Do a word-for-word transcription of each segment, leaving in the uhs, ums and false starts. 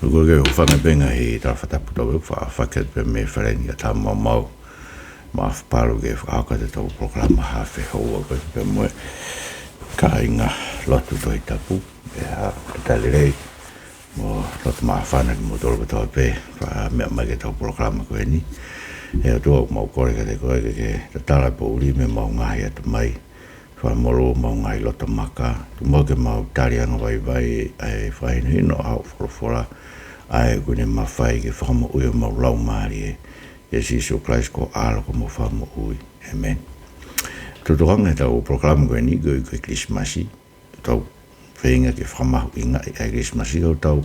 Ko e ke hūfanga pē he ngaahi tala fakatapu tau ʻe fa-, fakatapu pē mei he fale ni ka tau maumau. Mafai pē ke fakahoko ʻetau polokalama haafe houa ko ē pea mo e kāinga lotu Tohi Tapu. ʻE ha talitali lelei mo loto māfana kimoutolu kotoa pē, fakameʻa mai ki heʻetau polokalama ko eni. ʻE ʻOtua, ʻoku mau kole kiate koe ke ke tatala e poʻuli mei homau ngaahi atamai, fakamolū homau ngaahi loto maka, tuku muʻa ke mau tali angavaivai ʻa e fakahinohino ʻa hoʻo folofola, ʻa ia ʻoku ne mafai ke fakamoʻui homau laumālie. ʻIa Sīsū Kalaisi ko ho ʻAlo ko homau Fakamoʻui. ʻĒmeni. Tuʻunga heʻetau polokalama ko eni ko e, ko e Kilisimasi. Tau feinga ke fakamahuʻingaʻi ʻa e Kilisimasi, ka tau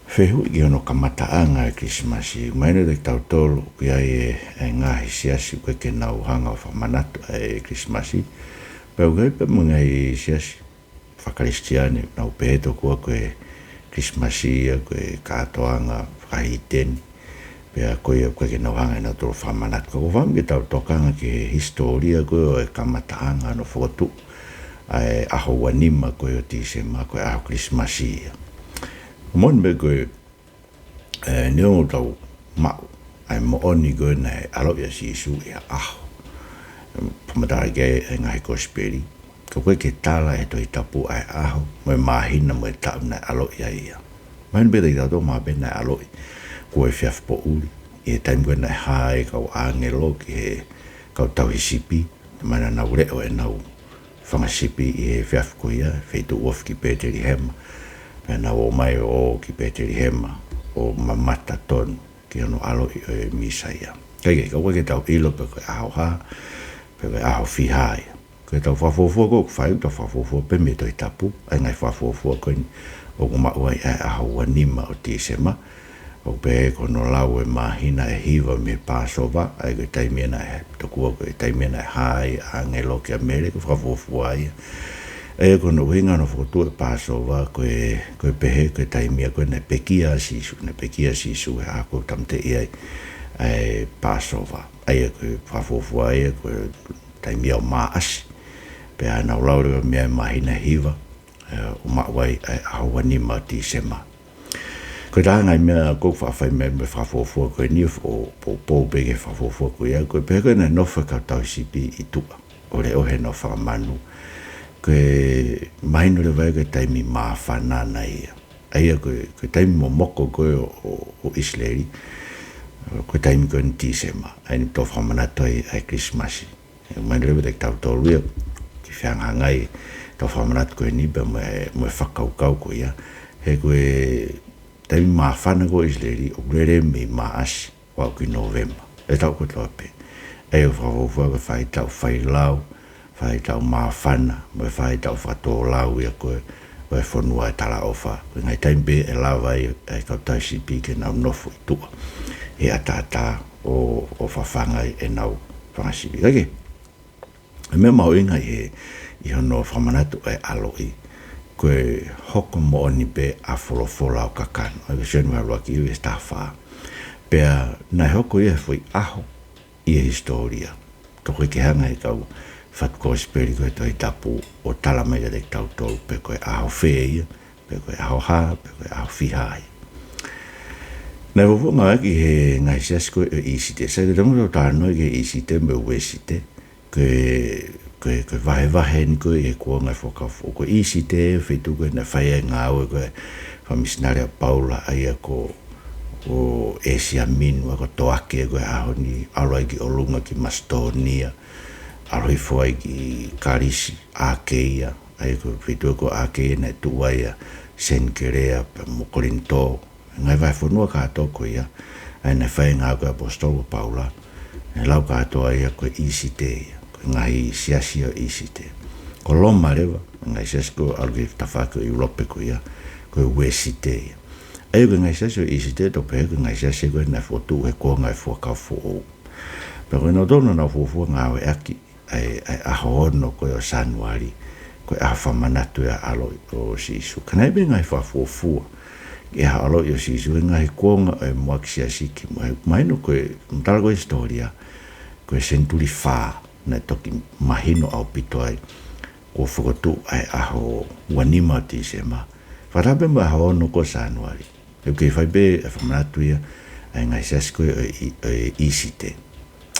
fehuʻi ki hono kamataʻanga ʻo e Kilisimasi. Mahino kiate kitautolu ʻoku ʻi ai e, e ngaahi siasi ʻoku ʻikai ke nau hanga ʻo fakamanatu ʻa e Kilisimasi. Pea ʻoku ʻi ai pē mo e ngaahi siasi faka-Kalisitiane ʻoku nau pehē tokua ko e Kilisimasi ia ko e kātoanga fakahīteni. Pea ko ia ʻoku ʻikai ke nau hanga ʻe nautolu ʻo fakamanatu. Ka ʻoku ou fakaʻamu ke tau tokanga ki he hisitōlia ko ē ʻo e kamataʻanga hono fokotuʻu ʻa e ʻaho ua nima ko ē ʻo Tīsema, ko e ʻaho Kilisimasi ia. Moʻoni pē ko e, ē, neongo ʻetau maʻu ʻa e moʻoni ko ē naʻe ʻaloʻi ʻa Sīsū ʻi ha ʻaho, fakamatala ki ai e ngaahi Kosipeli, ka ʻoku ʻikai ke tala ʻe he Tohi Tapu ʻa e ʻaho mo e māhina mo e taʻu naʻe ʻaloʻi ai ia. Mahino pē kiate kitautolu mahalo pē naʻe ʻaloʻi kuo efiafi poʻuli, ʻi he taimi ko ē naʻe hā ai e kau ʻāngelo ki he kau tauhi sipi, naʻa nau leʻo ʻenau fanga sipi ʻi he efiafi ko ia, feituʻu ofi ki Pētelihema. Pea nau ō mai ʻo ō ki Pētelihema ʻo mamata tonu ki hono ʻaloʻi ʻo e Mīsaia. Ka ʻoku ʻikai ke tau ʻilo pe ko e ʻaho hā, pe ko e ʻaho fiha ia. Ko ʻetau fakafuofua ko ē ʻoku fai, ʻoku tau fakafuofua pē mei he Tohi Tapu, ʻa e ngaahi fakafuofua ko eni ʻoku maʻu ai ʻa e ʻaho ua nima ʻo Tīsema, ʻoku pehē ko hono lau e māhina ʻe hiva mei he Pāsova, ʻa ia ko e taimi ia naʻe, tokua ko e taimi ia naʻe hā ai e ʻāngelo kia Mele, ko e fakafuofua ia. ʻA ia ko hono ʻuhinga hono fokotuʻu e Pāsova, ko e, ko e pehē ko e taimi ia ko ē naʻe pekia ai Sīsū, naʻe pekia ai Sīsū he ʻaho ko ē ʻoku tāmateʻi ai ʻa e Pāsova. ʻA ia ko e fakafuofua ia ko e taimi ia ʻo Māʻasi. Pea nau lau leva mei ai e māhina ʻe hiva, ē, ʻo maʻu ai ʻa e ʻaho ua nima ʻo Tīsema. Ko e taha e ngaahi meʻa ʻoku ou faʻa fai mei he fakafuofua ko eni ʻo, ʻo poupou pē ki he fakafuofua ko ia, ko e pehē ko ē naʻe nofo e kau tauhi sipi ʻi tuʻa ʻo leʻo he nofo fakamanu. Ko e mahino leva ia ko e taimi māfana ia. ʻA ia ko e, ko e taimi momoko ko ē ʻo, ʻo, ʻo ʻIsileli, ko e taimi ko eni Tīsema, ʻa ia naʻe tau fakamanatu ai ʻa e Kilisimasi. ʻE, mahino leva kiate kitautolu ia, ke fehangahangai ʻetau fakamanatu ko eni pea mo e, mo e fakakaukau ko ia. He ko e taimi māfana ko ē ʻo ʻIsileli, ʻoku lele mei Māʻasi ʻo aʻu ki Nōvema ʻo e taʻu kotoa pē. ʻA ia ʻoku fakafuofua ko e faʻahitaʻu failau, faʻahitaʻu māfana, mo e faʻahitaʻu fakatōlau ia ko ē ʻo e fonua ʻo e talaʻofa. Ko e ngaahi taimi pē ʻe lava ai ʻa e kau tauhi sipi ke nau nofo ʻi tuʻa he ʻataʻatā ʻo, ʻo fafanga ai ʻenau fanga sipi. Ka ko e meʻa mahuʻinga ʻi he, ʻi hono fakamanatu ʻa e ʻaloʻi, ko e hoko moʻoni pē ʻa e folofola ʻo kakano. ʻA ia ko Sione vahe ʻuluaki veesi taha fā. Pea naʻe hoko ia he foʻi ʻaho ʻi he hisitōlia. Ka ʻoku ʻikai ke hanga ʻe he kau fatu Kosipeli ko ē ʻo e Tohi Tapu ʻo tala mai kiate kitautolu pe ko e ʻaho fē ia, pe ko e ʻaho hā, pe ko e ʻaho fiha ia. Naʻe fuofua ngāueʻaki ʻe he ngaahi siasi ko ē ʻo ʻIsite. Sai, ko e taimi ʻoku tau talanoa ki he ʻIsite mo e Uēsite, ko e, ko e, ko e vahevahe eni ko ē ʻi he kuonga ʻo e Fuakava Foʻou. Ko ʻIsite, feituʻu ko ē naʻe fai ai e ngāue ko ē ʻa e misinale ʻa Paula, ʻa ia ko, ko ʻĒsia Minu, ʻa ia ko Toake ko ē he ʻaho ni, ʻalu ai ki ʻolunga ki Masitōnia, ʻalu hifo ai ki Kalisi, ʻAkeia, ʻa ia ko e feituʻu ko ē ʻo ʻAkeia naʻe tuʻu ai ʻa Senikelea pea mo Kolinitō, ngaahi vahefonua kātoa ko ia, ʻa ia naʻe fai ai e ngāue ko ē ʻa e ʻaposetolo ko Paula, naʻe lau kātoa ia ko e ʻIsite ia, ko e ngaahi siasi ʻo ʻIsite. Ko Loma leva, ngaahi siasi ko ē ʻalu ki he tafaʻaki ʻo ʻIulope ko ia, ko e Uēsite ia. ʻA ia ko e ngaahi siasi ʻo ʻIsite, tau pehē ko e ngaahi siasi ko ē naʻe fokotuʻu he kuonga ʻo e Fuakava Foʻou. Pea ko kinautolu naʻa nau fuofua ngāueʻaki ʻa e, ʻa e ʻaho ono ko ē ʻo Sānuali, ko e ʻaho fakamanatu ʻa e ʻaloʻi ʻo Sīsū. Ka naʻe ʻi ai pē ngaahi fakafuofua ki he ʻaho ʻaloʻi ʻo Sīsū he ngaahi kuonga ʻo e muʻaki siasi kimuʻa. Mahino ko e, tala ko ē hisitōlia, ko e senituli fā naʻe toki mahino ʻaupito ai kuo fokotuʻu ʻa e ʻaho ua nima ʻo Tīsema, fakataha pē mo e ʻaho ono ko ē ʻo Sānuali. ʻOku kei fai pē ʻa e fakamanatu ia ʻa e ngaahi siasi ko ē ʻo e, ʻo e ʻIsite.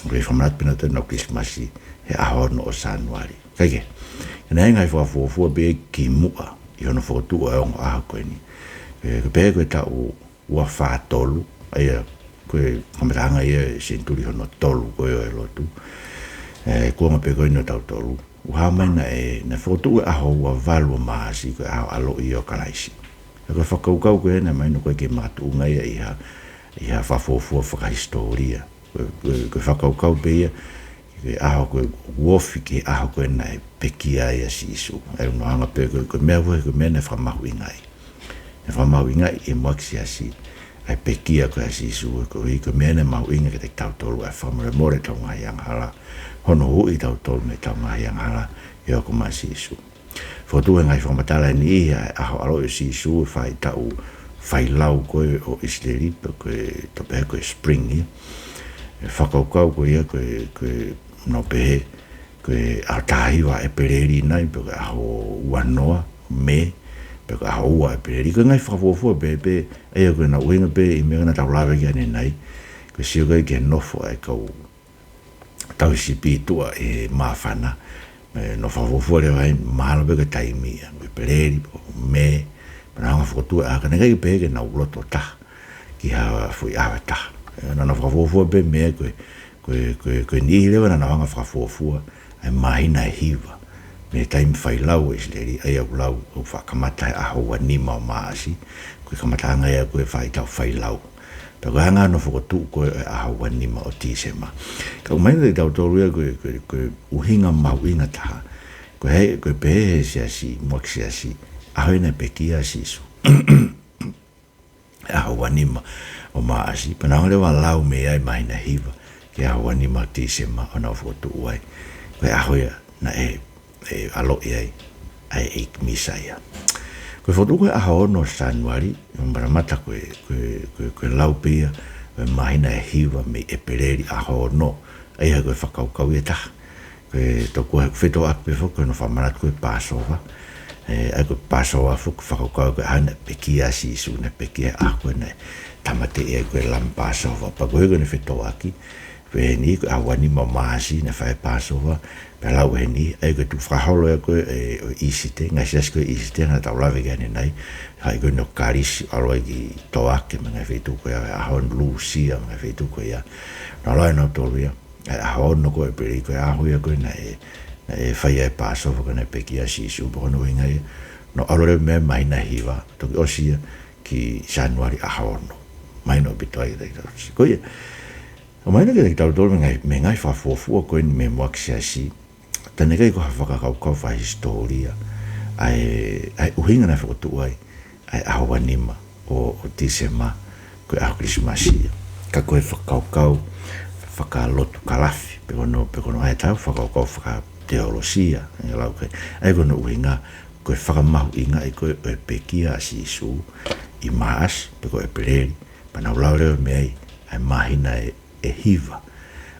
ʻOku kei fakamanatu pē nautolu ʻenau Kilisimasi he ʻaho ono ʻo Sānuali. Kae kehe, naʻe ʻi ai e ngaahi fakafuofua pē kimuʻa ʻi hono fokotuʻu ʻa e ongo ʻaho ko eni. ʻE, ko e pehē ko e taʻu ua fā tolu, ʻa ia ko e kamataʻanga ia e senituli hono tolu ko ē ʻo e lotu. ʻE, kuonga pē ko eni ʻo tautolu. ʻOku hā mai naʻe, naʻe fokotuʻu e ʻaho ua valu ʻo Maʻasi ko e ʻaho ʻaloʻi ʻo Kalaisi. Ka ko e fakakaukau ko ē naʻe ʻomai naʻe ʻikai ke makatuʻunga ia ʻi ha, ʻi ha fakafuofua fakahisitōlia. Ko e, ko e, ko e fakakaukau pē ia, ko e ʻaho ko ē, ʻoku ofi ki he ʻaho ko ē naʻe pekia ai ʻa Sīsū. ʻA ia ʻoku nau hanga pē ko e, ko e meʻa ko ē, ko e meʻa naʻe fakamahuʻingaʻi. Naʻe fakamahuʻingaʻi ʻe he muʻaki siasi ʻa e pekia ko ē ʻa Sīsū, koeʻuhi ko e meʻa naʻe mahuʻinga kiate kitautolu ʻa e fakamolemole ʻetau ngaahi angahala, hono huhuʻi kitautolu mei heʻetau ngaahi angahala, ʻi he hoko mai ʻa Sīsū. Fokotuʻu he ngaahi fakamatala ʻe niʻihi ʻa e ʻaho ʻaloʻi ʻo Sīsū he faʻahitaʻu failau ko ē ʻo ʻIsileli, pe ko e, tau pehē ko e spring ia. ʻE fakakaukau ko ia ko e, ko e, nau pehē, ko e ʻaho taha hiva ʻEpeleli nai, pe ko e ʻaho ua noa Mē, pe ko e ʻaho ua ʻEpeleli. Ko e ngaahi fakafuofua pē, pē, ʻa ia ko ʻenau ʻuhinga pē ʻi he meʻa naʻa tau lave ki ai ʻanenai. Ko e sio ko ē ki he nofo ʻa e kau tauhi sipi ʻi tuʻa ʻi he māfana. ʻE, nau fakafuofua leva ai mahalo pē ko e taimi ia, ko ʻEpeleli, pe ko Mē, pea nau hanga ʻo fokotuʻu e ʻaho, ka naʻe ʻikai ke pehē ke nau loto taha ki ha foʻi ʻaho ʻe taha. ʻE, naʻa nau fakafuofua pē meʻa ko e, ko e, ko e, ko e niʻihi leva naʻa nau hanga ʻo fakafuofua ʻa e māhina ʻe hiva mei he taimi failau ʻa ʻIsileli, ʻa ia ʻoku lau, ʻoku faʻa kamata he ʻaho ua nima ʻo Maʻasi, ko e kamataʻanga ia ko ē faʻahitaʻu failau. Pea ko e anga hono fokotuʻu ko ē ʻo e ʻaho ua nima ʻo Tīsema. Ka ʻoku mahino kiate kitautolu ia ko e, ko e, ko e ʻuhinga mahuʻinga taha. Ko e hā, ko e pehē ʻe he siasi, muʻaki siasi, ʻaho ia naʻe pekia ai ʻa Sīsū, ʻaho ua nima ʻo Maʻasi, pea nau hanga leva ʻo lau mei ai māhina ʻe hiva ki he ʻaho ua nima ʻo Tīsema ʻo nau fokotuʻu ai ko e ʻaho ia naʻe, ʻe, ʻaloʻi ai ʻa e ʻEiki Mīsaia. Ko e fokotuʻu ko ē ʻaho ono Sānuali, ʻoku matamata ko e, ko e, ko e, ko e lau pē ia ʻo e māhina ʻe hiva mei ʻEpeleli, ʻaho ono, ʻa ia ko e fakakaukau ia ʻe taha. Ko e tokua he ʻoku fetōʻaki pē foki ko hono fakamanatu ko ē Pāsova. ʻE, ʻa ia ko e Pāsova foki fakakaukau ko e ʻaho naʻe pekia ai ʻa Sīsū, naʻe pekia he ʻaho ko ē naʻe tāmateʻi ai ko ē e lami Pāsova. Pea ko e ʻuhi ko ʻene fetōʻaki, pehē ʻe niʻihi ko e ʻaho ua nima ʻo Maʻasi naʻe fai ai e Pāsova, pea lau ʻe niʻihi, ʻa ia ko e tukufakaholo ia ko ē, ʻe, ʻo ʻIsite, ngaahi siasi ko ē ʻIsite naʻa tau lave ki ai ʻanenai, ʻa ia ko ē ʻo Kalisi, ʻalu ai ki Toake, mo e ngaahi feituʻu ko ia, ʻaho ni Lūsia, mo e ngaahi feituʻu ko ia. Naʻa nau lau ʻe nautolu ia ʻa e ʻaho ono ko ē ʻEpeleli ko e ʻaho ia ko ē naʻe, naʻe fai ai e Pāsova ko ē naʻe pekia ai ʻa Sīsū, pea ko hono ʻuhinga ia naʻa nau ʻalu leva mei ai māhina ʻe hiva, toki ʻosi ia ki Sānuali ʻaho ono. Mahino ʻaupito ai kiate kitautolu. Ko ia, ʻoku mahino kiate kitautolu mei he ngaahi, mei he ngaahi fakafuofua ko eni mei he muʻaki siasi, ka naʻe ʻikai ko ha fakakaukau fakahisitōlia ʻa e, ʻa e ʻuhinga naʻe fokotuʻu ai ʻa e ʻaho ua nima ʻo, ʻo Tīsema ko e ʻaho Kilisimasi ia. Ka ko e fakakaukau fakalotukalafi, pe ko hono, pe ko hono ʻai ʻe taha e fakakaukau fakateolosia, ʻe lau ko ē. ʻA ia ko hono ʻuhinga, ko e fakamahuʻingaʻi ko ē ʻo e pekia ʻa Sīsū ʻi Maʻasi, pe ko ʻEpeleli, pea nau lau leva mei ai ʻa e māhina ʻe, ʻe hiva,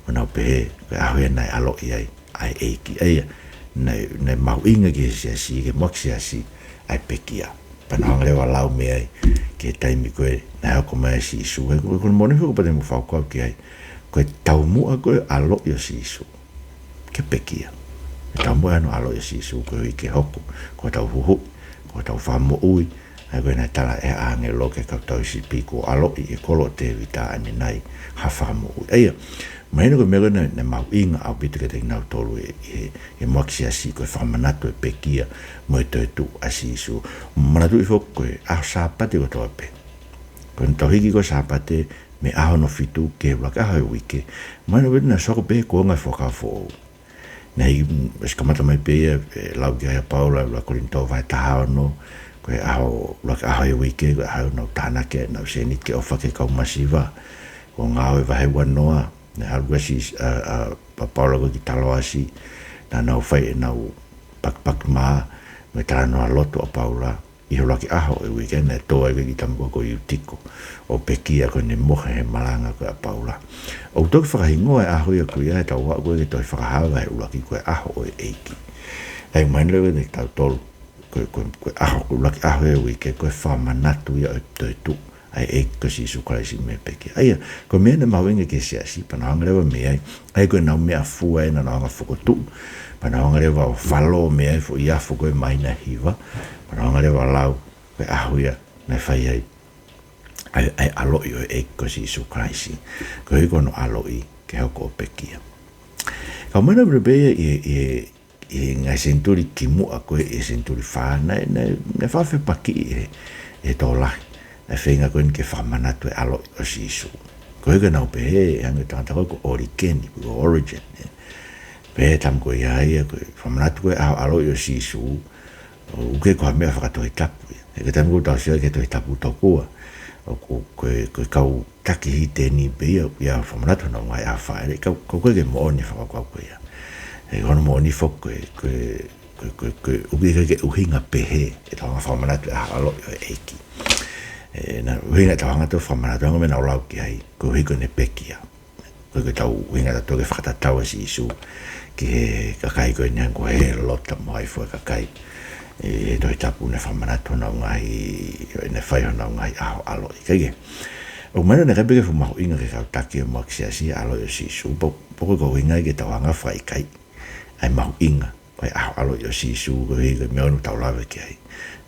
ʻo nau pehē ko e ʻaho ia naʻe ʻaloʻi ai ʻa e ʻEiki. ʻA ia, naʻe, naʻe mahuʻinga ki he siasi, ki he muʻaki siasi, ʻa e pekia. Pea nau hanga leva ʻo lau mei ai ki he taimi ko ē naʻe hoko mai ai ʻa Sīsū. He ko, ko hono moʻoni foki ʻoku ou pehē mo fakakaukau ki ai, ko e taumuʻa ko ē ʻaloʻi ʻo Sīsū, ke pekia. Ko e taumuʻa hono ʻaloʻi ʻo Sīsū koeʻuhi ke hoko ko hotau huhuʻi, ko hotau fakamoʻui, ʻa ia ko ē naʻe tala ʻe he ʻāngelo ki he kau tauhi sipi kuo ʻaloʻi ʻi he kolo ʻo Tēvita ʻanenai ha fakamoʻui. ʻA ia, mahino ko e meʻa ko ē naʻe, naʻe mahuʻinga ʻaupito kiate kinautolu ʻi he, ʻi he muʻaki siasi, ko e fakamanatu e pekia mo e toetuʻu ʻa Sīsū. Manatuʻi foki ko e ʻaho Sāpate kotoa pē, ko ʻetau hiki ko ē Sāpate mei he ʻaho hono fitu ki he ʻuluaki ʻaho ʻo e uike, mahino pē naʻe sio ko ē pē he kuonga e Fuakava Foʻou. Naʻe hiki, ʻosi kamata mai pē ia, ʻe lau ki ai ʻa Paula, ʻuluaki Kolinitō vahe taha ono, ko e ʻaho, ʻuluaki ʻaho ʻo e uike, ko e ʻaho ʻoku nau tānaki ai ʻenau sēniti ke ʻofa ki he kau masiva. Ko Ngāue vahe ua noa, naʻe ʻalu ko ē ʻa Sī-, ʻa, ʻa, ʻa Paula ko ē ki Taloasi, naʻa nau fai ʻenau pakipaki mā, mo e talanoa lotu ʻa Paula, ʻi he ʻuluaki ʻaho ʻo e uike naʻe tō ai ko ē e kiʻi tama ko ē ko Iutiko, ʻo pekia ko ʻene mohe he malanga ko ē ʻa Paula. ʻOku toki fakahingoa e ʻaho ia ko ia heʻetau aʻu ko ē ki he tohi Fakahā vahe ʻuluaki ko e ʻaho ʻo e ʻEiki. ʻA ia mahino leva kiate kitautolu, ko e, ko e, ko e ʻaho, ko e ʻuluaki ʻaho ʻo e uike, ko e fakamanatu ia ʻo e toetuʻu ʻa e ʻEiki ko Sīsū Kalaisi mei he pekia. ʻA ia, ko e meʻa naʻe mahuʻinga ki he siasi, pea nau hanga leva mei ai, ʻa ia ko ʻenau meʻafua ē naʻa nau hanga ʻo fokotuʻu, pea nau hanga leva ʻo falō mei ai e foʻi afo ko ē māhina hiva, pea nau hanga leva ʻo lau, ko e ʻaho ia naʻe fai ai ʻa e, ʻa e ʻaloʻi ʻo e ʻEiki ko Sīsū Kalaisi. Koeʻuhi ko hono ʻaloʻi ke hoko ʻo pekia. Ka ʻoku mahino pē ia ʻi he, ʻi he, ʻi he ngaahi senituli kimuʻa ko ē, ʻi he senituli fā, naʻe, naʻe, naʻe faʻa fepakiʻi ʻe he, ʻe he tokolahi ʻa e feinga ko eni ke fakamanatu e ʻaloʻi ʻo Sīsū. Koeʻuhi ko ʻenau pehē, hangē ko e tangata ko ē ko Olikeni, ko Origen, ē. Pehē ʻe he tama ko ia ia, ko e fakamanatu ko ē ʻa e ʻaloʻi ʻo Sīsū, ʻoku ʻikai ko ha meʻa fakatohitapu ia. He ko e taimi ʻoku tau sio ai ki he Tohi Tapu tokua, ʻoku, ʻoku, ko e, ko e kau taki hiteni pē ia, ʻoku ʻi ai e fakamanatu honau ngaahi ʻaho fāʻeleʻi, ka ʻoku ʻikai ke moʻoni e fakakaukau ko ia. He ko hono moʻoni foki ko e, ko e, ko e, ko e, ko e, ʻoku ʻikai ke ʻuhinga pehē ʻetau hanga ʻo fakamanatu e ʻaloʻi ʻo e ʻEiki. Ē, naʻe ʻuhinga ʻetau hanga ʻo fakamanatu, hangē ko e meʻa naʻa ku lau ki ai, koeʻuhi ko ʻene pekia. Ko e, ko ʻetau ʻuhinga ʻatautolu ke fakatatau ʻa Sīsū ki he kakai ko eni hangē ko Hēlota mo e hā fua e kakai ʻi he Tohi Tapu naʻe fakamanatu honau ngaahi, ʻene fai honau ngaahi ʻaho ʻaloʻi. Kae kehe, ʻoku mahino naʻe ʻikai pē ke fuʻu mahuʻinga ki he kau taki ʻo e muʻaki siasi e ʻaloʻi ʻo Sīsū, pea, pea ʻoku ʻikai ke tau hanga ʻo fakaʻikaiʻi ʻa e mahuʻinga ʻo e ʻaho ʻaloʻi ʻo Sīsū, koeʻuhi ko e meʻa ʻoku tau lave ki ai.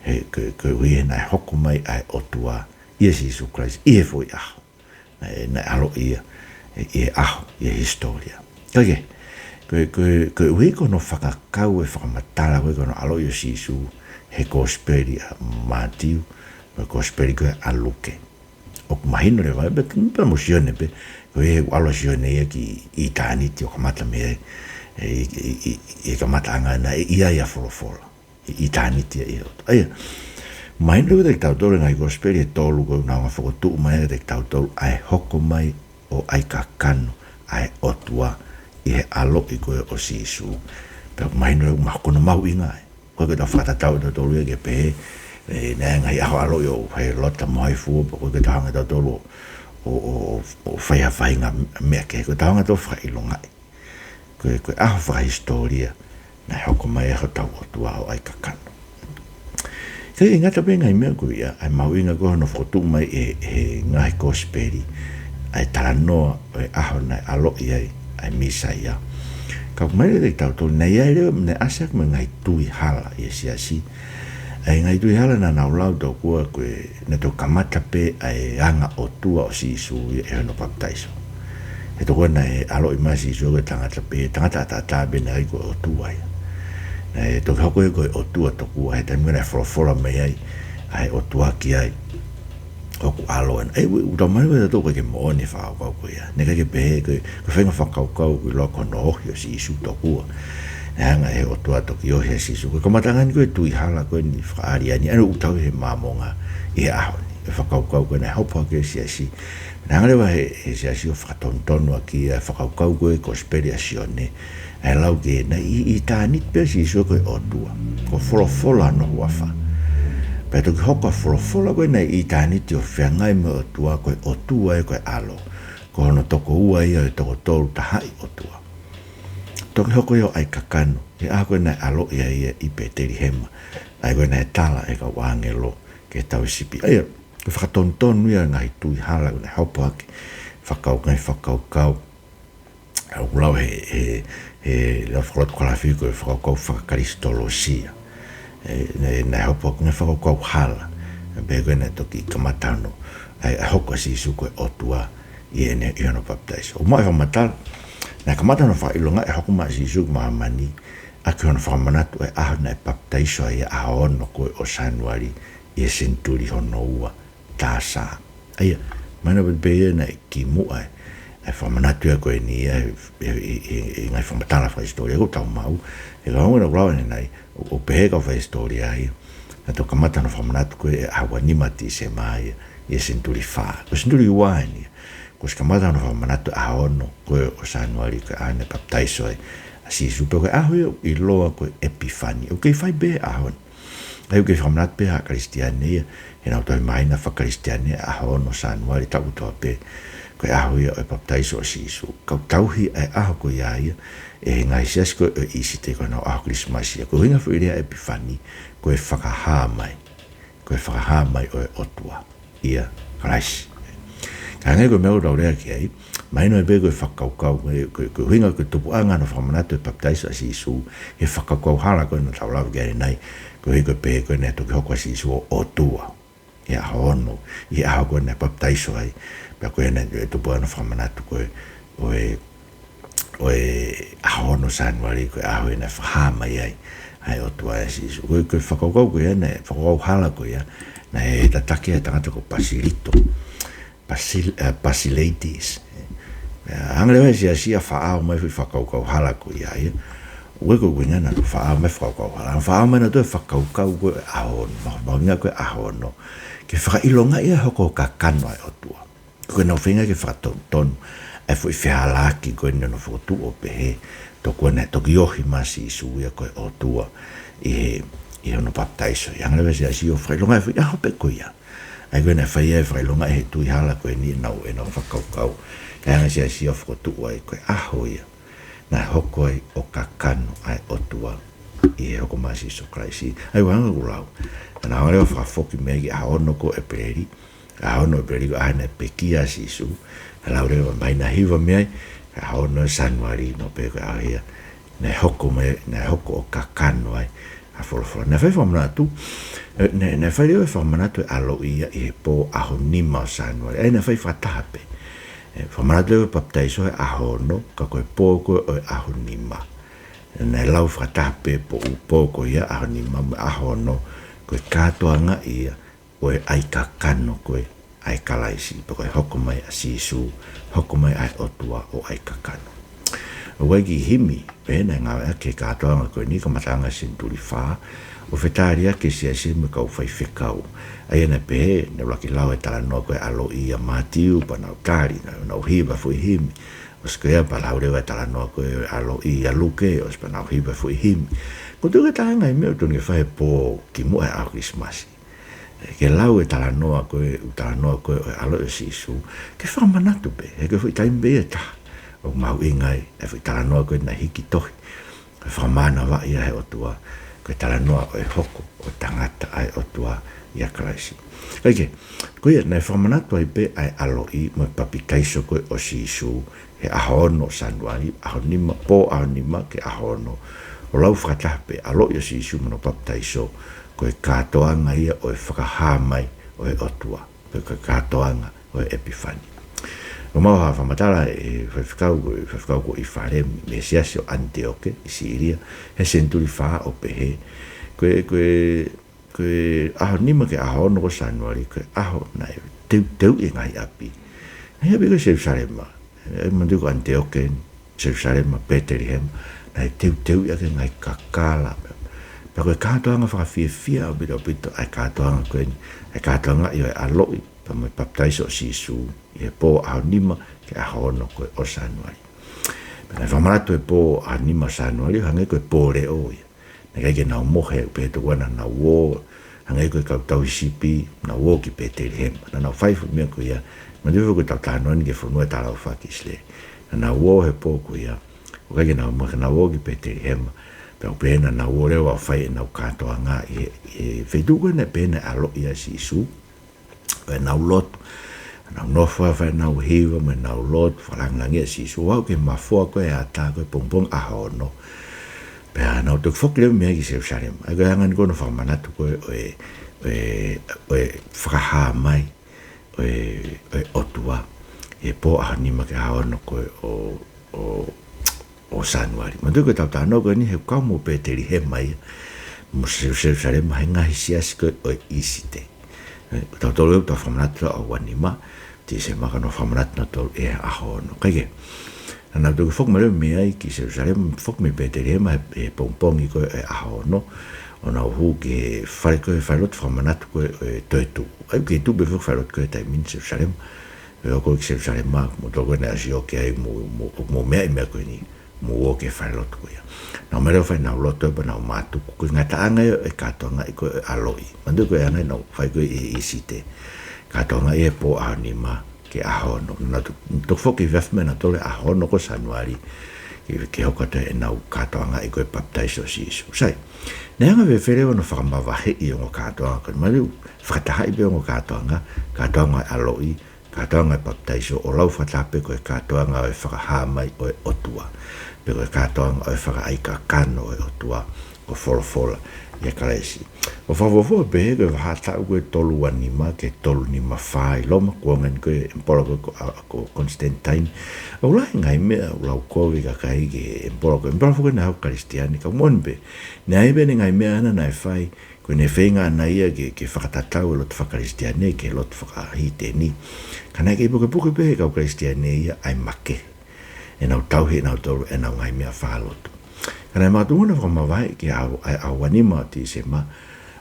He, ko e, koeʻuhi he naʻe hoko mai ʻa e ʻOtua ʻia Sīsū Kalaisi ʻi he foʻi ʻaho naʻe, naʻe ʻaloʻi ia, ē, ʻi he ʻaho, ʻi he hisitōlia. Kae kehe, ko e, ko e, koeʻuhi ko hono fakakau e fakamatala ko ē ki hono ʻaloʻi ʻo Sīsū he Kosipeli ʻa Mātiu, mo e Kosipeli ko ē ʻa Luke, ʻoku mahino leva, pea, pea mo Sione pē, koeʻuhi he ʻoku ʻalu ʻa Sione ia ki ʻitāniti ʻo kamata mei ai, ē, ʻi, ʻi, ʻi, ʻi he kamataʻanga naʻe ʻi ai ʻa e folofola ʻi ʻitāniti ia ʻi he ʻOtua. ʻA ia, mahino leva kiate kitautolu e ngaahi Kosipeli ʻe tolu ko ē naʻa nau hanga ʻo fokotuʻu mai kiate kitautolu ʻa e hoko mai ʻo ʻai kakano ʻa e ʻOtua ʻi he ʻaloʻi ko ē ʻo Sīsū. Pea mahino leva ʻoku mahu-, ko hono mahuʻinga ē. ʻOku ʻikai ke tau fakatatau ʻe tautolu ia ke pehē, ē, naʻe ʻi ai e ngaahi ʻaho ʻaloʻi ʻo Hēlota mo e hā fua, pea ʻoku ʻikai ke tau hanga ʻe tautolu ʻo, ʻo, ʻo, ʻo fai ha faʻahinga meʻa kehe. ʻOku tau hanga ʻo fakaʻilongaʻi ko e, ko e ʻaho fakahisitōlia naʻe hoko mai ai hotau ʻOtua ʻo ʻai kakano. Kae ʻikai ngata pē he ngaahi meʻa ko ia, ʻa e mahuʻinga ko ē hono fokotuʻu mai ʻe, ʻe he ngaahi Kosipeli ʻa e talanoa ʻo e ʻaho naʻe ʻaloʻi ai ʻa e Mīsaia. Ka ʻoku mahino kiate kitautolu, naʻe ʻi ai leva, naʻe ʻasi hake mo e ngaahi tui hala ʻi he siasi. ʻA e ngaahi tui hala naʻa nau lau tokua ko e naʻe toki kamata pē ʻa e anga ʻOtua ʻo Sīsū ia ʻi hono papitaiso. He tokua naʻe ʻaloʻi mai ʻa Sīsū ko e tangata pē, tangata ʻataʻatā pē, naʻe ʻikai ko e ʻOtua ia. Naʻe toki hoko ia ko e ʻOtua tokua he taimi naʻe folofola mai ai ʻa e ʻOtua ki ai, ʻoku ʻAlo ena. ʻE, ʻoku tau mahino ʻe tautolu ʻoku ʻikai ke moʻoni e fakakaukau ko ia. Naʻe ʻikai ke pehē, ko e, ko e faʻahinga fakakaukau ʻoku ʻiloa ko hono ohi ʻo Sīsū tokua. Naʻe hanga ʻe he ʻOtua ʻo toki ohi ʻa Sīsū. Ko e kamataʻanga eni ko ē e tui hala ko eni fakaʻaliani, ʻa ia ʻoku tau ʻi he Māmonga ʻi he ʻaho ni. E fakakaukau ko ē naʻe hopo hake ʻa e siasi. Naʻe hanga leva ʻe he, ʻe he siasi ʻo fakatonutonu ʻaki ʻa e fakakaukau ko ē ʻo e Kosipeli ʻa Sione. ʻA e lau ko ē naʻe ʻi, ʻi ʻitāniti pē ʻa Sīsū ko e ʻOtua. Ko e folofola hono huafa. Pea toki hoko ʻa e folofola ko ē naʻe ʻi ʻitāniti ʻo feangai mo e ʻOtua, ko e ʻOtua ē ko e ʻAlo. Ko hono tokoua ia ʻo e toko tolu tahaʻi ʻOtua. Toki hoko ia ʻo ʻai kakano he ʻaho ko ē naʻe ʻaloʻi ai ia ʻi Pētelihema. ʻA ia ko ē naʻe tala ʻe he kau ʻāngelo ki he tauhi sipi. ʻA ia, ko e fakatonutonu ia e ngaahi tui hala naʻe hopo hake. Fakakaukau, ngaahi fakakaukau ʻoku lau ʻe he, he, he lau fakalotokalafi ko e fakakaukau fakakalisitolosia. ʻE, naʻe, naʻe hopo hake e ngaahi fakakaukau hala. Pea ko ē naʻe toki kamata hono, ʻai, ʻai hoko ʻa Sīsū ko e ʻOtua ʻi heʻene, ʻi hono papitaiso. ʻO maʻu e fakamatala, naʻe kamata hono fakaʻilongaʻi e hoko mai ʻa Sīsū ki māmani ʻaki hono fakamanatu e ʻaho naʻe papitaiso ai, ʻaho ono ko ē ʻo Sānuali ʻi he senituli hono ua T S. ʻA ia, mahino pē ia naʻe kimuʻa e, e fakamanatu ia ko eni ia, e, e, e, e, e ngaahi fakamatala fakahisitōlia ʻoku tau maʻu, he ka hangē naʻa ku lau ʻanenai, ʻo, ʻo pehē ʻe he kau faihisitōlia ia, naʻe toki kamata hono fakamanatu ko ē he ʻaho ua nima Tīsema ia, ʻi he senituli fā. Ko e senituli ua eni ia, kuo ʻosi kamata hono fakamanatu e ʻaho ono ko ē ʻo Sānuali ko e ʻaho naʻe papitaiso ai ʻa Sīsū, pea ko e ʻaho ia ʻoku ʻiloa ko e ʻEpifani. ʻOku kei fai pē he ʻaho ni. ʻA ia ʻoku kei fakamanatu pē ʻe he Kalisitiane ia, heʻenau tohi māhina fakakalisitiane, ʻaho ono Sānuali taʻu kotoa pē, ko e ʻaho ia ʻo e papitaiso ʻo Sīsū. Ka ʻoku tauhi ʻa e ʻaho ko ia ia ʻe he ngaahi siasi ko ē ʻo ʻIsite ko ʻenau ʻaho Kilisimasi ia. Ko e ʻuhinga foʻi lea ʻEpifani, ko e fakahā mai. Ko e fakahā mai ʻo e ʻOtua ʻia Kalaisi. Ka hangē ko e meʻa ʻoku tau lea ki ai, mahino pē ko e fakakaukau, ko e, ko e, ko e ʻuhinga ko e tupuʻanga hono fakamanatu e papitaiso ʻa Sīsū, he fakakaukau hala ko ē naʻa tau lave ki ai ʻanenai, koeʻuhi ko e pehē ko ē naʻe toki hoko ʻa Sīsū ʻo ʻOtua ʻi he ʻaho ono, ʻi he ʻaho ko ē naʻe papitaiso ai, pea ko ē naʻe tupu ai hono fakamanatu ko ē ʻo e, ʻo e ʻaho ono Sānuali, ko e ʻaho ia naʻe fakahā mai ai ʻa e ʻOtua ʻia Sīsū. Ko e, ko e fakakaukau ko ia, naʻe fakakaukau hala ko ia, naʻe tataki ʻe he tangata ko Pasilito, Pasil-, eh, Basileitis. Eh, hanga leva ʻe he siasi ʻo faʻao mai e foʻi fakakaukau hala ko ia ia. ʻOku ʻikai ko e ʻuhinga naʻa nau faʻao mai e fakakaukau hala. Faʻao mai ʻenautolu e fakakaukau ko e ʻaho ono, ma-, mahuʻinga ko e ʻaho ono, ke fakaʻilongaʻi e hoko ʻo e kakano ʻa e ʻOtua. Ko ʻenau feinga ke fakatonutonu ʻa e foʻi fehālaaki ko eni naʻe fokotuʻu ʻo pehē, tokua naʻe toki ohi mai ʻa Sīsū ia ko e ʻOtua ʻi he, ʻi hono papitaiso. Hanga leva ʻe he siasi ʻo fakaʻilongaʻi e foʻi ʻaho pē ko ia. ʻA ia ko ē naʻe fai ai e fakaʻilongaʻi he tui hala ko eni ʻenau, ʻenau fakakaukau. Kae hanga ʻe he siasi ʻo fokotuʻu ai ko e ʻaho ia naʻe hoko ai ʻo kakano ʻa e ʻOtua ʻi he hoko mai ʻa Sīsū Kalaisi. ʻA ia ʻoku hanga ʻo lau, naʻa nau hanga leva ʻo fakafoki mei ai ki he ʻaho ono ko ʻEpeleli, ʻaho ono ʻEpeleli ko e ʻaho naʻe pekia ai ʻa Sīsū. Naʻe lau leva, mahino hiva mei ai, ʻaho ono Sānuali, nau pehē ko e ʻaho ia naʻe hoko mai, naʻe hoko ʻo kakano ai ʻa e folofola. Naʻe fai e fakamanatu, eh, naʻe, naʻe fai leva e fakamanatu ʻa e ʻaloʻi ia ʻi he pō ʻaho nima ʻo Sānuali. ʻA ia naʻe fai fakataha pē. Eh, fakamanatu leva e papitaiso he ʻaho ono, ka ko e pō ko ē ʻo e ʻaho nima. Naʻe lau fakataha pē pō, pō ko ia ʻaho nima mo e ʻaho ono, ko e kātoanga ia ʻo e ʻai kakano ko ē ʻa e Kalaisi, pe ko e hoko mai ʻa Sīsū, hoko mai ʻa e ʻOtua ʻo ʻai kakano. ʻOku ʻi ai e kiʻi himi pē naʻe ngāueʻaki ki he kātoanga ko eni, kamataʻanga senituli fā, ʻo fetaliʻaki e siasi mo e kau faifekau. ʻA ia naʻe pehē, naʻe ʻuluaki lau e talanoa ko ē ʻa e ʻaloʻi ʻia Mātiu, pea nau tali, nau, nau hiva e foʻi himi. ʻOsi ko ia pea lau leva e talanoa ko ē ʻa e ʻaloʻi ʻia Luke, ʻosi pea nau hiva e foʻi himi. Ko e tokanga ia e meʻa ʻoku totonu ke fai he pō kimuʻa he ʻaho Kilisimasi. Ke lau e talanoa ko ē, ʻū talanoa ko ē ʻo e ʻaloʻi ʻo Sīsū, ke fakamanatu pē, he ko e foʻi taimi pē ia ʻe taha ʻoku mahuʻinga ai e foʻi talanoa ko ē naʻe hiki tohi, ko e fakamānavaʻi ia ʻe he ʻOtua, ko e talanoa ʻo e hoko ʻo e tangata ʻa e ʻOtua ʻia Kalaisi. Kae kehe, ko ia naʻe fakamanatu ai pē ʻa e ʻaloʻi mo e papitaiso ko ē ʻo Sīsū, he ʻaho ono Sānuali, ʻaho nima, pō ʻaho nima ki he ʻaho ono. ʻO lau fakataha pē, ʻaloʻi ʻo Sīsū mo hono papitaiso, ko e kātoanga ia ʻo e fakahā mai ʻo e ʻOtua, pe ko e kātoanga ʻo e ʻEpifani. ʻOku maʻu ha fakamatala ʻe he faifekau, faifekau ko ʻIfalemi, mei he siasi ʻo ʻAniteoke ʻi Sīlia, he senituli fā, ʻo pehē, ko e, ko e, ko e ʻaho nima ki he ʻaho ono ko Sānuali, ko e ʻaho naʻe teuteuʻi e ngaahi ʻapi. Ngaahi ʻapi ko ē ʻi Selusalema, ʻe, manatuʻi ko ʻAniteoke, Selusalema, Pētelihema, naʻe teuteuʻi ʻaki e ngaahi kakala. Pea ko e kātoanga fakafiefia ʻaupito, ʻaupito ʻa e kātoanga ko eni, ʻa e kātoanga ia ʻo e ʻaloʻi pea mo e papitaiso ʻo Sīsū ʻi he pō ʻaho nima ki he ʻaho ono ko ē ʻo Sānuali. Pea naʻe fakamanatu e pō ʻaho nima Sānuali ʻo hangē ko e pō leʻo ia. Naʻe ʻikai ke nau mohe, pea tokua naʻa nau ō, hangē ko e kau tauhi sipi, nau ō ki Pētelihema. Naʻa nau fai e foʻi meʻa ko ia, manatuʻi ko ʻetau talanoa ni ki he fonua ʻo e talaʻofa ki ʻIsileli. Naʻa nau ō he pō ko ia, ʻoku ʻikai ke nau mohe, ka nau ō ki Pētelihema. Pea ʻoku pehē naʻa nau ō leva ʻo fai ʻenau kātoanga ʻi he, ʻi he feituʻu ko ē naʻe pehē naʻe ʻaloʻi ai ʻa Sīsū. Pea nau lotu, nau nofo ʻo fai ʻenau hiva mo ʻenau lotu, fakalāngilangiʻi ʻa Sīsū, ʻo aʻu ki he mafoa ko ē ʻo e ʻatā ko ē pongipongi ʻaho ono. Pea nau toki foki leva mei ai ki Selusalema. ʻA ia ko e anga eni ko ē hono fakamanatu ko ē ʻo e, ʻo e, ʻo e fakahā mai ʻo e, ʻo e ʻOtua he pō ʻaho nima ki he ʻaho ono ko ē ʻo, ʻo, ʻo Sānuali. Manatuʻi ko ʻetau talanoa ko eni he ʻoku kau mo Pētelihema ia mo Selu-, Selusalema he ngaahi siasi ko ē ʻo e ʻIsite. ʻE, tautolu ʻoku tau fakamanatu ʻa e ʻaho ua nima, Tīsema, ka nau fakamanatu nautolu e ʻaho ono. Kae kehe, naʻa nau toki foki mai leva mei ai ki Selusalema, foki mei Pētelihema he, he pongipongi ko ē ʻo e ʻaho ono, ʻo nau hū ki he fale ko ē, falelotu fakamanatu ko ē ʻo e toetuʻu. ʻA ia ʻoku kei tuʻu pē foki e falelotu ko ē he taimi ni ʻi Selusalema. ʻE, ʻo aʻu ki Selusalema, mou tokua naʻe ʻasi ʻo ki ai mo, mo, mo meʻa ʻi he meʻa ko eni, mou ō ki he falelotu ko ia. Nau ō mai leva ʻo fai ʻenau lotu pea nau mātuku, ko e ngataʻanga ia ʻo e kātoangaʻi ko ē ʻaloʻi. Manatuʻi ko e anga ia ʻenau fai ko ē ʻi, ʻi ʻIsite. Kātoangaʻi he pō ʻaho nima ki he ʻaho ono. Naʻa nau to-, toki foki efiafi mai nautolu he ʻaho ono ko Sānuali ke, ke hoko atu ʻenau kātoangaʻi ko e papitaiso ʻo Sīsū. Sai, naʻe anga fēfē leva hono fakamavaheʻi ʻo e ongo kātoanga ko ē? Mahalo ʻoku fakatahaʻi pē ʻa e ongo kātoanga, kātoanga ʻo e ʻaloʻi, kātoanga ʻo e papitaiso, ʻo lau fakataha pē ko e kātoanga ʻo e fakahā mai ʻo e ʻOtua, pe ko e kātoanga ʻo e fakaʻaikakano ʻo e ʻOtua, ko e folofola ʻia Kalaisi. ʻOku fakafuofua pē ko e vahaʻa taʻu ko ē tolu ua nima ki he tolu nima fā ʻi Loma, kuonga eni ko ē ʻo e ʻemipolo ko ē ko, ʻa, ko Constantine. ʻOku lahi e ngaahi meʻa ʻoku lau kovi ʻe he kakai ki he ʻemipolo ko ē, ʻemipolo ko ē naʻe haʻu Kalisitiane, ka moʻoni pē, naʻe ʻi ai pē ʻene ngaahi meʻa ʻaʻana naʻe fai, ko ʻene feinga ʻaʻana ia ke, ke fakatatau e lotu fakakalisitiane ki he lotu fakahīteni. Ka naʻe kei pukepuke pē ʻe he kau Kalisitiane ia ʻa e makehe, ʻenau tauhi ʻenautolu ʻenau ngaahi meʻa fakalotu. Ka naʻe makatuʻunga hono fakamavaheʻi ki he ʻaho, ʻa e ʻaho ua nima ʻo Tīsema,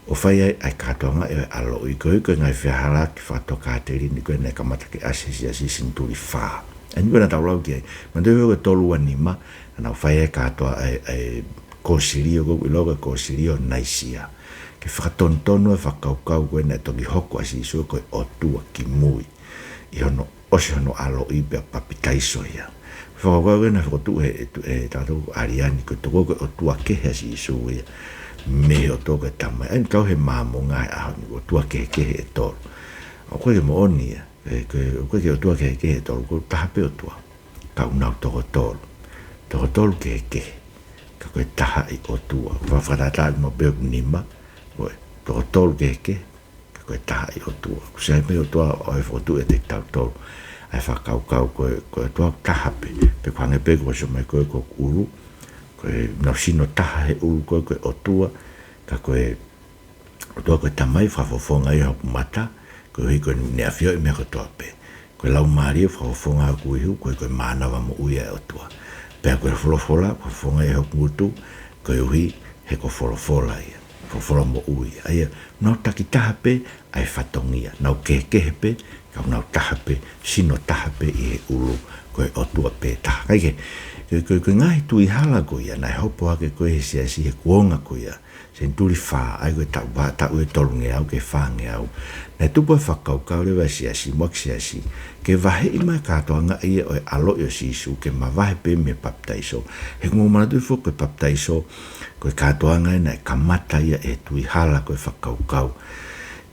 ʻo fai ai ʻa e kātoanga ʻo e ʻaloʻi, koeʻuhi ko e ngaahi fehālaaki fakatokāteline ko ē naʻe kamata ke ʻasi he siasi senituli fā. ʻA eni ko ē naʻa tau lau ki ai, manatuʻi ko e tolu ua nima, naʻa nau fai ai e kātoa ʻa e, ʻa e kōsilio ko ē ʻoku ʻiloa ko e kōsilio ʻo Naisia, ke fakatonutonu e fakakaukau ko ē naʻe toki hoko ʻa Sīsū ko e ʻOtua kimui ʻi hono ʻosi hono ʻaloʻi pea papitaiso ia. Fakakaukau ko ē naʻe fokotuʻu ʻe he, ʻe he, ʻe he tangata ko ʻAliani, ko e tokua ko e ʻOtua kehe ʻa Sīsū ia mei he ʻOtua ko e Tamai. ʻA ia ʻoku kau he Māmonga he ʻaho ni, ʻotua kehekehe ʻe tolu. ʻOku ʻikai ke moʻoni ia, ʻe, ko e, ʻoku ʻikai ke ʻotua kehekehe ʻe tolu, ko e taha pē ʻOtua. Ka ʻoku nau toko tolu. Toko tolu kehekehe, ka ko e taha ʻi ʻOtua. Fa-, fakatātā mo pē ʻoku nima, ko e toko tolu kehekehe, ka ko e taha ʻi ʻOtua. ʻOku sai pē ʻOtua ʻo e fokotuʻu ʻiate kitautolu. ʻA e fakakaukau ko e, ko e ʻOtua taha pē, pe ko e hangē pē ko e sio mai ko ē ki hoku ʻulu, ko ʻenau sino taha he ʻulu ko ē ko e ʻOtua, ka ko e ʻOtua ko e Tamai fakafofonga ia hoku mata, koeʻuhi ko ʻene ʻafioʻi e meʻa kotoa pē. Ko e Laumālie fakafofonga hoku ihu, koeʻuhi ko e mānava moʻui ʻa e ʻOtua. Pea ko e Folofola fakafofonga ia hoku ngutu, koeʻuhi he ko e Folofola ia. Folofola moʻui ia. ʻA ia, nau takitaha pē ʻa e fatongia. Nau kehekehe pē, ka nau taha pē, sino taha pē ʻi he ʻulu, ko e ʻOtua pē taha. Kae kehe, ko e, ko e, ko e ngaahi tui hala ko ia naʻe hopo hake ko ē he siasi he kuonga ko ia, senituli fā, ʻa ia ko e taʻu, taʻu ʻe tolungeau ki he fāngeau, naʻe tupu ai e fakakaukau leva ʻa e siasi, muʻaki siasi, ke vaheʻi mai e kātoanga ia ʻo e ʻaloʻi ʻo Sīsū, ke mavahe pē mei he papitaiso. He ʻoku mou manatuʻi foki ko e papitaiso, ko e kātoanga ia naʻe kamata ia ʻe he tui hala ko e fakakaukau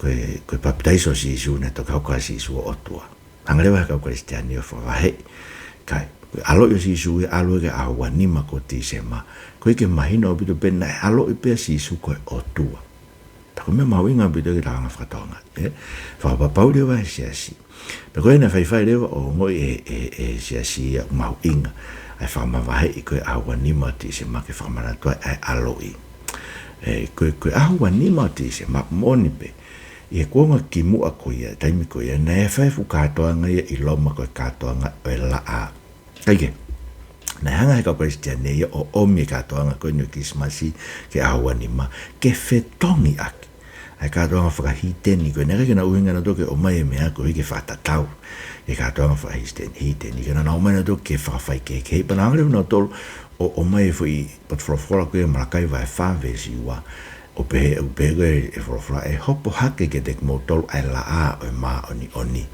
ko e, ko e papitaiso ʻo Sīsū naʻe toki hoko ʻa Sīsū ko e ʻOtua. Hanga leva ʻe he kau Kalisitiane ʻo fakavaheʻi. Kae, ko e ʻaloʻi ʻo Sīsū ia ʻalu ia ki he ʻaho ua nima ko Tīsema, koeʻuhi ke mahino ʻaupito pē naʻe ʻaloʻi pē ʻa Sīsū ko e ʻOtua. Pea ko e meʻa mahuʻinga ʻaupito ia ki he anga faka-Tonga, ē? Fakapapauʻi leva ʻe he siasi. Pea ko ē naʻe faifai leva ʻo ongoʻi ʻe, ʻe, ʻe he siasi ia ʻoku mahuʻinga ʻa e fakamavaheʻi ko ē ʻaho ua nima Tīsema ke fakamanatu ai ʻa e ʻaloʻi. Ē, ko e, ko e ʻaho ua nima Tīsema, moʻoni pē, ʻi he kuonga kimuʻa ko ia, taimi ko ia, naʻe fai e fuʻu kātoanga ia ʻi Loma ko e kātoanga ʻo e laʻā. Kae kehe, naʻe hanga ʻe he kau Kalisitiane ia ʻo ʻomi e kātoanga ko eni ʻo e Kilisimasi ki he ʻaho ua nima ke fetongi ʻaki ʻa e kātoanga fakahīteni ko ē. Naʻe ʻikai ke nau ʻuhinga nautolu ke ʻomai e meʻa ko ē ke fakatatau ki he kātoanga fakahīteni, hīteni, ka naʻa nau ʻomai nautolu ke fakafaikehekeheʻi. Pea naʻe hanga leva ʻe nautolu ʻo, ʻomai e foʻi potu folofola ko ia ʻi Malakai vahe fā veesi ua, ʻo pehē, ʻo pehē ko ē ʻe he folofola, ʻe hopo hake kiate kimoutolu ʻa e laʻā ʻo e māʻoniʻoni.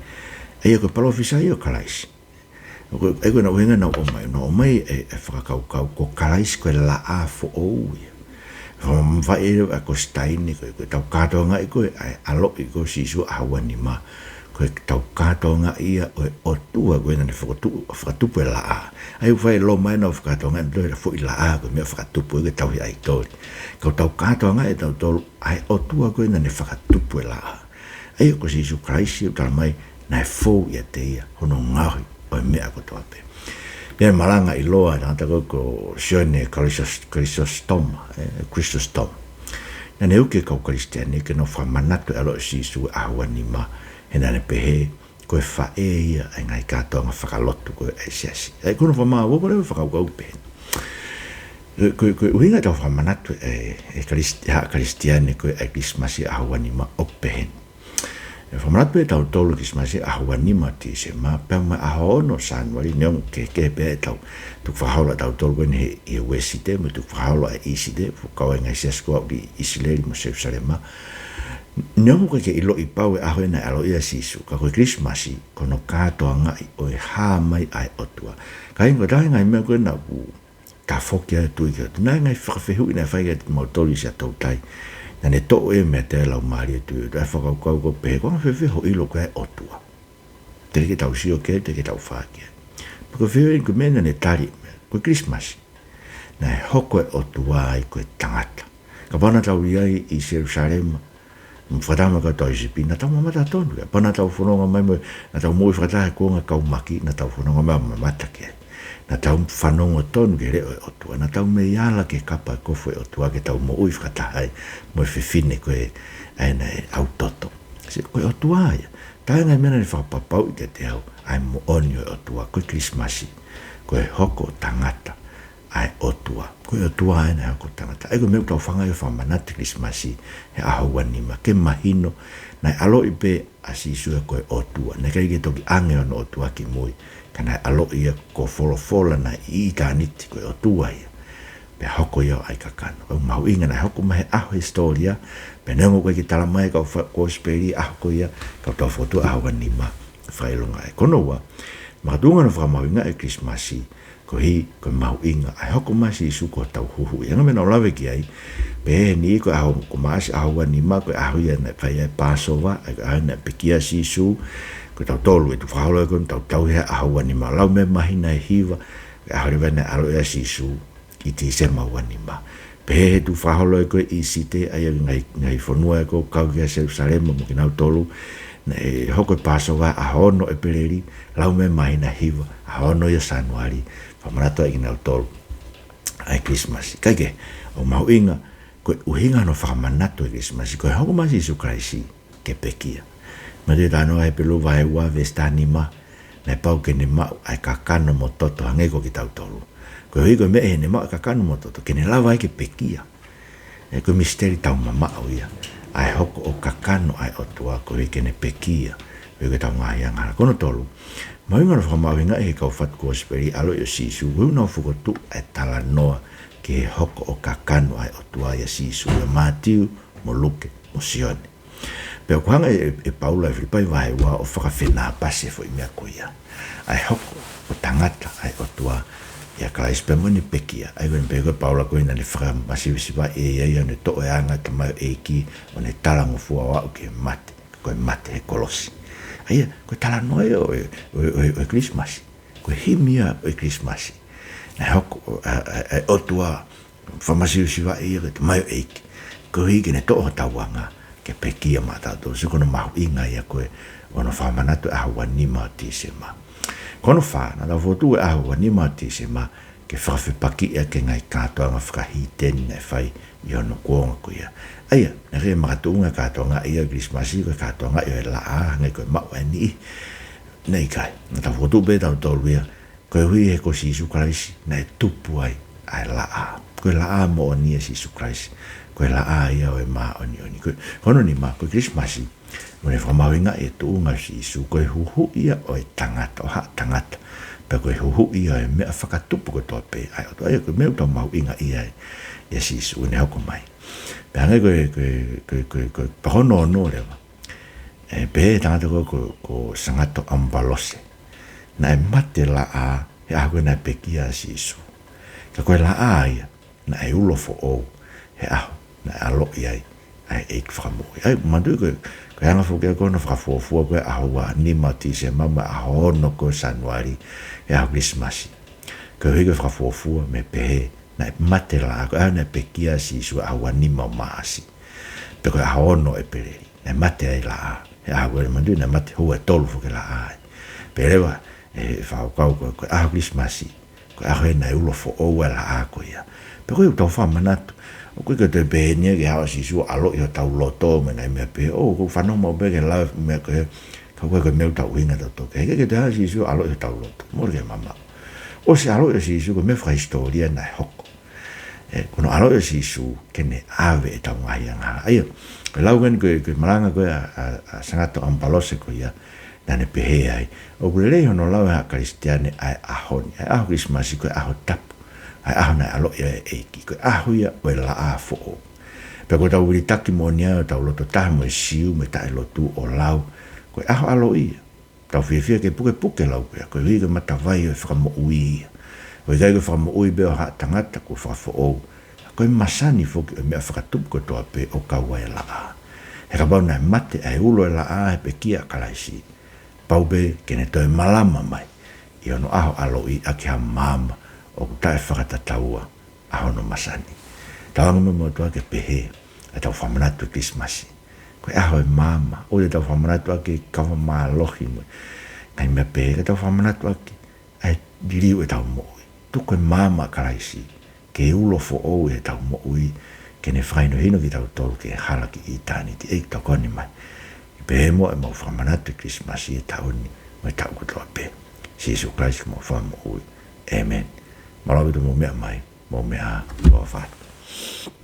ʻA ia ko e palōfisai ʻo Kalaisi. Ko e, ʻa ia ko ʻenau ʻuhinga naʻa nau ʻomai, naʻa nau ʻomai e, e fakakaukau ko Kalaisi ko e laʻā foʻou ia. Fakamamafaʻi ʻe Kositaine ko e, ko ʻetau kātoangaʻi ko ē ʻa e ʻaloʻi ko Sīsū ʻaho ua nima, ko ʻetau kātoangaʻi ia ʻo e ʻOtua ko ē naʻa ne fakatupu, fakatupu e laʻā. ʻA ia ʻoku fai ʻe Loma ia ʻenau fakakātoangaʻi ʻe nautolu e foʻi laʻā ko e meʻa fakatupu ia ke tauhi ʻaitoli. Ka ʻoku tau kātoangaʻi ʻe tautolu ʻa e ʻOtua ko ē naʻa ne fakatupu e laʻā. ʻA ia ko Sīsū Kalaisi ʻoku tala mai naʻe fou ʻiate ia hono ngaohi ʻo e meʻa kotoa pē. Pea malanga ʻiloa ʻa e tangata ko ē ko Sione Kalisōs-, Kalisōsitoma, ē, Chrysostom. Naʻa ne uki e kau Kalisitiane ke nau fakamanatu e ʻaloʻi ʻo Sīsū he ʻaho ua nima, he naʻa ne pehē ko e faʻē ia ʻa e ngaahi kātoanga fakalotu ko ē ʻa e siasi. ʻA ia ko hono fakamāʻopoʻopo leva e fakakaukau pehē ni. Ko e, ko e, ko e ʻuhinga ʻetau fakamanatu ʻe, ʻe Kalis-, ʻe Haʻa Kalisitiane ko ē ʻa e Kilisimasi ʻaho ua nima ʻoku pehē ni. ʻE fakamanatu pē ʻe tautolu e Kilisimasi ʻaho ua nima Tīsema pea mo e ʻaho ono Sānuali, neongo ʻoku kehekehe pē ʻetau tukufakaholo ʻatautolu ko eni he, he Uēsite mo e tukufakaholo ʻa e ʻIsite, fekauʻaki mo e ngaahi siasi ko ē ʻi ʻIsileli mo Selūsalema. Neongo ʻoku ʻikai ke ʻiloʻi pau e ʻaho ia naʻe ʻaloʻi ai ʻa Sīsū, ka ko e Kilisimasi ko hono kātoangaʻi ʻo e hā mai ʻa e ʻOtua. Ka ʻi he ngaahi, ngaahi meʻa ko ē naʻa ku tafoki ai e tui ki he ʻOtua. Naʻe ngaahi fakafehuʻi naʻe fai kiate kimautolu ʻi Siaʻatoutai. Naʻa ne toʻo ia meiate au e Laumālie ʻo e tui ʻi he ʻOtua. ʻA e fakakaukau ko e pehē, ko e anga fēfē hoʻo ʻilo ko e ʻOtua? Teʻeki ke tau sio ki ai, teʻeki ke tau fai ki ai. Pea ko e fehuʻi ko e meʻa naʻa ne tali, ko e Kilisimasi. Naʻe hoko e ʻOtua ia ko e tangata. Kapau naʻa tau ʻi ai ʻi Selusalema, mo fakataha mo e kau tauhi sipi, naʻa tau mamata tonu ki ai. Kapau naʻa tau fononga mai mo, naʻa tau moʻui fakataha he kuonga kau maki, naʻa tau fononga mai ʻo mamata ki ai. Naʻa tau fanongo tonu ki he leʻo ʻo e ʻOtua. Naʻa tau mei ala ki he kapa e kofu ʻo e ʻOtua ke tau moʻui fakataha ai mo e fefine ko ē naʻe ʻau toto. Sio, ko e ʻOtua ia. Taha e ngaahi meʻa naʻa ne fakapapauʻi kiate au ʻa e moʻoni ʻo e ʻOtua, ko e Kilisimasi, ko e hoko ʻo tangata ʻa e ʻOtua. Ko e ʻOtua ia naʻe hoko ʻo tangata. ʻA ia ko e meʻa ʻoku tau feinga ai ʻo fakamanatu e Kilisimasi he ʻaho ua nima, ke mahino naʻe ʻaloʻi pē ʻa Sīsū ia ko e ʻOtua. Naʻe ʻikai ke toki ʻange hono ʻOtua ki mui, ka naʻe ʻaloʻi ia ko e folofola naʻe ʻi ʻitāniti, ko e ʻOtua ia. Pea hoko ia ʻo ʻai kakano. ʻOku mahuʻinga naʻe hoko mai he ʻaho hisitōlia, pea neongo ʻoku ʻikai ke tala mai ʻe he kau fa-, kosipeli e ʻaho ko ia, ka ʻoku tau fokotuʻu ʻaho ua nima, fakaʻilonga ai. Ko hono ua, makatuʻunga hono fakamahuʻingaʻi e Kilisimasi, koeʻuhi ko e mahuʻinga ʻa e hoko mai ʻa Sīsū ko hotau Huhuʻi. Anga e meʻa naʻa ku lave ki ai, pehē ʻe he niʻihi ko e ʻaho ko Maʻasi ʻaho ua nima, ko e ʻaho ia naʻe fai ai e Pāsova, ʻa ia ko e ʻaho naʻe pekia ai ʻa Sīsū, ko kitautolu ʻi he tukufakaholo ko eni tau tauhi he ʻaho ua nima, lau mei he māhina ʻe hiva, ko e ʻaho leva naʻe ʻaloʻi ai ʻa Sīsū, ʻi Tīsema ua nima. Pehē he tukufakaholo ko ē ʻi ʻIsite, ʻa ia ngaahi, ngaahi fonua ko ē kau ki ai ʻa Selusalema mo kinautolu, naʻe hoko e Pāsova ʻaho ono ʻEpeleli, lau mei he māhina ʻe hiva, ʻaho ono ia ʻo Sānuali, fakamanatu ai kinautolu ʻa e Kilisimasi. Kae kehe, ʻoku mahuʻinga, ko e ʻuhinga hono fakamanatu e Kilisimasi, ko e hoko mai ʻa Sīsū Kalaisi ke pekia. Manatuʻi e talanoa Hepelū vahe ua veesi taha nima, naʻe pau ke ne maʻu ʻa e kakano mo e toto hangē ko kitautolu. Koeʻuhi ko e meʻa ʻi heʻene maʻu e kakano mo e toto, ke ne lava ai ke pekia. ʻA ia ko e misiteli tau mamaʻo ia, ʻa e hoko ʻo kakano ʻa e ʻOtua koeʻuhi ke ne pekia, koeʻuhi ko ʻetau ngaahi angahala. Ko hono tolu, mahuʻinga hono fakamahuʻingaʻi ʻe he kau fatu kosipeli e ʻaloʻi ʻo Sīsū, koeʻuhi naʻa nau fokotuʻu e talanoa ki he hoko ʻo kakano ʻa e ʻOtua ʻia Sīsū, ʻia Mātiu mo Luke mo Sione. Pea ʻoku hanga ʻe, ʻe Paula ʻi Filipai vahe ua ʻo fakafenāpasi e foʻi meʻa ko ia. ʻA e hoko ʻo tangata ʻa e ʻOtua ʻia Kalaisi pea mo ʻene pekia. ʻA ia ko ʻene pekia ko ē ʻa Paula ko ē naʻa ne fakamasivesivaʻi ʻe ia ia ʻo ne toʻo e anga ʻo e tamaioʻeiki ʻo ne talangofua ʻo aʻu ki he mate, ko e mate he kolosi. ʻA ia, ko e talanoa ia ʻo e, ʻo e, ʻo e, ʻo e Kilisimasi. Ko e himi ia ʻo e Kilisimasi. Naʻe hoko ʻa, ʻa, ʻa e ʻOtua, fakamasivesivaʻi ia ko e tamaioʻeiki, koeʻuhi ke ne toʻo hotau anga ke pekia maʻatautolu. Sio ko hono mahuʻinga ia ko ē ʻo hono fakamanatu e ʻaho ua nima ʻo Tīsema. Ko hono fā, naʻa tau fokotuʻu e ʻaho ua nima ʻo Tīsema ke fakafepakiʻi ʻaki e ngaahi kātoanga fakahīteni naʻe fai ʻi hono kuonga ko ia. ʻA ia, naʻe ʻikai makatuʻunga e kātoangaʻi ia ʻo e Kilisimasi ko e kātoangaʻi ʻo e laʻā, hangē ko e maʻu ʻa e niʻihi. Naʻe ʻikai, naʻa tau fokotuʻu pē ʻe tautolu ia, koeʻuhi he ko Sīsū Kalaisi naʻe tupu ai ʻa e laʻā. Ko e laʻā moʻoni ʻa Sīsū Kalaisi. Ko e laʻā ia ʻo e māʻoniʻoni. Ko, ko hono nima, ko e Kilisimasi, ʻoku ne fakamahuʻingaʻi e tuʻunga ʻo Sīsū, ko e Huhuʻi ia ʻo e tangata, ʻo haʻa tangata. Pea ko e Huhuʻi ia ʻo e meʻa fakatupu kotoa pē ʻa e ʻOtua. ʻA ia ko e meʻa ʻoku tau mahuʻingaʻia ai ʻia Sīsū, ʻoku ne hoko mai. Pea hangē ko e, ko e, ko e, ko e, ko e, pea ko hono ono leva. ʻE, pehē ʻe he tangata ko, ko, ko Sangato ʻAmipalose. Naʻe mate e laʻā he ʻaho ko ē naʻe pekia ai ʻa Sīsū. Ka ko e laʻā ia naʻe ulo foʻou he ʻaho naʻe ʻaloʻi ai ʻa e ʻEiki Fakamoʻui. ʻA ia, manatuʻi ko e, ko e anga foki ia ko hono fakafuofua ko e ʻaho ua nima ʻo Tīsema mo e ʻaho ono ko ē ʻo Sānuali, he ʻaho Kilisimasi. Koeʻuhi ko e fakafuofua mei he pehē naʻe mate e laʻā, ko e ʻaho naʻe pekia ai ʻa Sīsū ʻaho ua nima ʻo Maʻasi. Pea ko e ʻaho ono ʻo ʻEpeleli, naʻe mate ai e laʻā. He ʻaho ko ē, manatuʻi naʻe mate houa ʻe tolu foki e laʻā ai. Pea leva, ʻe, fakakaukau ko, ko e ʻaho Kilisimasi, ko e ʻaho ia naʻe ulo foʻou ai e laʻā ko ia. Pea ko ʻetau fakamanatu, ʻoku ʻikai ke toe pehē ni ia ke haʻu ʻa Sīsū ʻo ʻaloʻi hotau loto mo e ngaahi meʻa pehē, ʻoku ou fanongo maʻu pē ki he lau e meʻa ko ē, ka ʻoku ʻikai ko e meʻa ʻoku tau ʻuhinga tautolu ki ai. He ʻikai ke toe haʻu ʻa Sīsū ʻo ʻaloʻi hotau loto. Mole ke mamaʻo. ʻOsi ʻaloʻi ʻa Sīsū, ko e meʻa fakahisitōlia naʻe hoko. ʻE, ko hono ʻaloʻi ʻo Sīsū ke ne ʻave ʻetau ngaahi angahala. ʻA ia, ko e lau ko eni ko e, ko e malanga ko ē ʻa, ʻa, ʻa Sangato ʻAmipalose ko ia, naʻa ne pehē ai, ʻoku lelei hono lau ʻe ha Kalisitiane ʻa e ʻaho ni, ʻa e ʻaho Kilisimasi ko e ʻaho tapu, ʻa e ʻaho naʻe ʻaloʻi ai e ʻEiki, ko e ʻaho ia ʻo e laʻā foʻou. Pea ko ʻetau vilitaki moʻoni ai ʻo tau loto taha mo e Siu mo e taʻelotu ʻo lau, ko e ʻaho ʻaloʻi ia. Tau fiefia ke pukepuke lau pea, koeʻuhi ko e matavai ʻo e fakamoʻui ia. ʻOku ʻikai ko e fakamoʻui pē ʻo haʻa tangata kuo fakafoʻou, ka ko e masani foki ʻo e meʻa fakatupu kotoa pē ʻo kau ai e laʻā. He kapau naʻe mate ʻa e ulo ʻo e laʻā he pekia ʻa Kalaisi, pau pē ke ne toe malama mai ʻi hono ʻaho ʻaloʻi ʻaki ha maama ʻoku taʻefakatataua ʻa hono masani. Tauange muʻa moutolu ke pehē ʻetau fakamanatu ʻo e Kilisimasi ko e ʻaho ʻo e maama, ʻoua te tau fakamanatu ʻaki e kava mālohi mo e ngaahi meʻa pehē, ka tau fakamanatu ʻaki ʻa e liliu ʻetau moʻui. Tuku e maama ʻa Kalaisi ke ulo foʻou ʻetau moʻui, ke ne fakahinohino kitautolu ke hala ki ʻitāniti. ʻEiki, tokoni mai ke pehē muʻa ʻemau fakamanatu ʻo e Kilisimasi he taʻu ni mo e taʻu kotoa pē. Sīsū Kalaisi ko homau Fakamoʻui. ʻĒmeni. Mālō ʻaupito hoʻomou meʻa mai, mou meʻa ā, ʻofa atu.